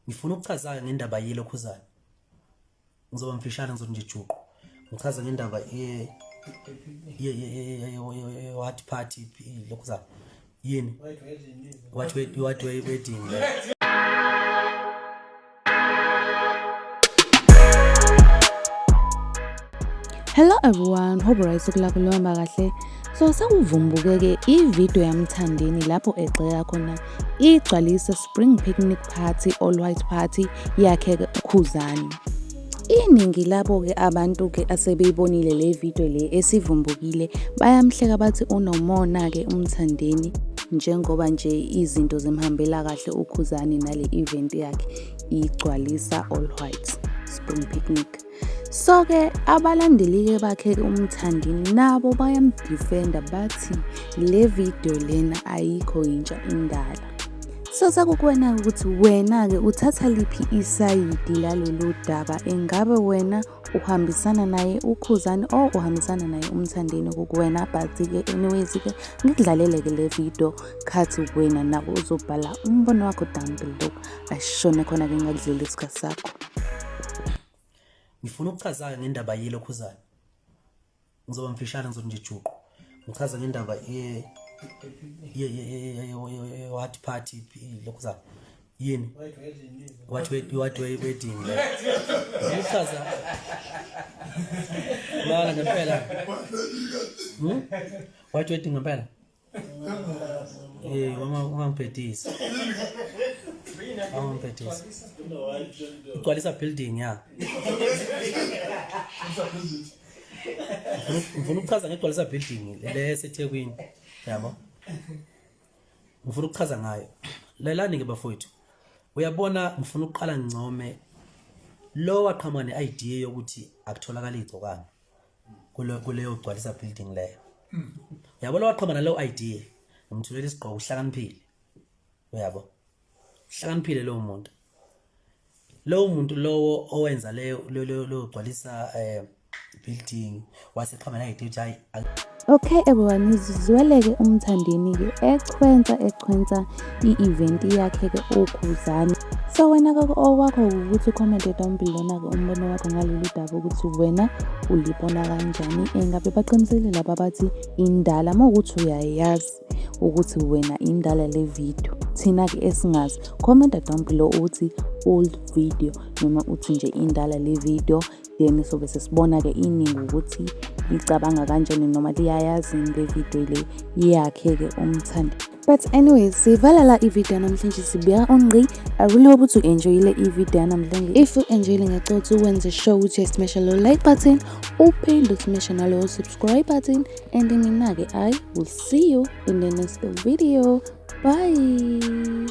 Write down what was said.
Ngifuna ukuchaza-ke ngendaba yelokhuzana. Ngizoba mfishane ngizothi nje juqu. Ngichaza ngendaba ye ye ye ye what party lokhuzana. Yini? What what wedding. Hello everyone, hope right sokulapho kahle. So sekuvumbukeke i-video yaMthandeni lapho egxeka khona igcwalisa Spring Picnic Party All White Party yakhe-ke uKhuzani. Iningi labo-ke abantu-ke asebeyibonile le video le esivumbukile bayamhleka bathi unomona-ke uMthandeni njengoba nje izinto zimhambela kahle uKhuzani nale event yakhe igcwalisa All White Spring Picnic. So ke abalandeli-ke bakhe-ke uMthandeni nabo bayamdifenda bathi le video lena ayikho yintsha indala. So sekukuwena-ke ukuthi wena-ke uthatha liphi isayidi lalolu daba, engabe wena uhambisana naye uKhuzani or uhambisana naye uMthandeni kukuwena but-ke anyways-ke ngikudlalele-ke le video khathi wena nawe uzobhala umbono wakho down below ashone khona-ke ngakudleli isikhathi sakho. Ngifuna ukuchaza-ke ngendaba yelokhuzana. Ngizoba mfishane ngizothi nje juqu. Ngichaza ngendaba ye ye ye ye what party lokhuzana. Yini? What what wedding le. Ngichaza. Mala ngempela. Hmm? What wedding ngempela? Eh, ungangibhedisi. Ungangibhedisi. Igcwalisa building ya. Ngifuna ukuchaza ngegcwalisa building le eseThekwini. Yabo. Ngifuna ukuchaza ngayo. Lalani ke bafowethu. Uyabona ngifuna ukuqala ngincome lo waqhamuka ne-idea yokuthi akutholakala igcokana. Kuleyo gcwalisa building leyo. Uyabo lo waqhama naleyo idea. Ngimthulela isigqoko uhlakaniphile. Uyabo? Uhlakaniphile lowo muntu. Lowo muntu lowo owenza leyo leyo gcwalisa eh building waseqhama nayo idea ukuthi hayi. Okay everyone, ngizizwele-ke uMthandeni-ke echwensa echwensa i-event yakhe-ke uKhuzani. So wena-ke okwakho ukuthi ucommente down below-na-ke umbono wakho ngalolu daba ukuthi wena ulibona kanjani. Engabe baqinisile laba abathi indala uma ukuthi uyayazi ukuthi wena indala le video. Thina-ke esingazi, commenta down below uthi old video noma uthi nje indala le video. Then sobe sesibona-ke iningi ukuthi licabanga kanjani noma liyayazini le video le yakhe-ke uMthandi. But anyways, sivala la i-video namhlanje sibeka ungqi. I really hope ukuthi u-enjoyile i-video yanamhlanje. If u-enjoyile ngiyacela ukuthi wenze sure ukuthi uyasmasha lo like button, uphinde usmashe nalowo subscribe button, and mina-ke I will see you in the next video. Bye.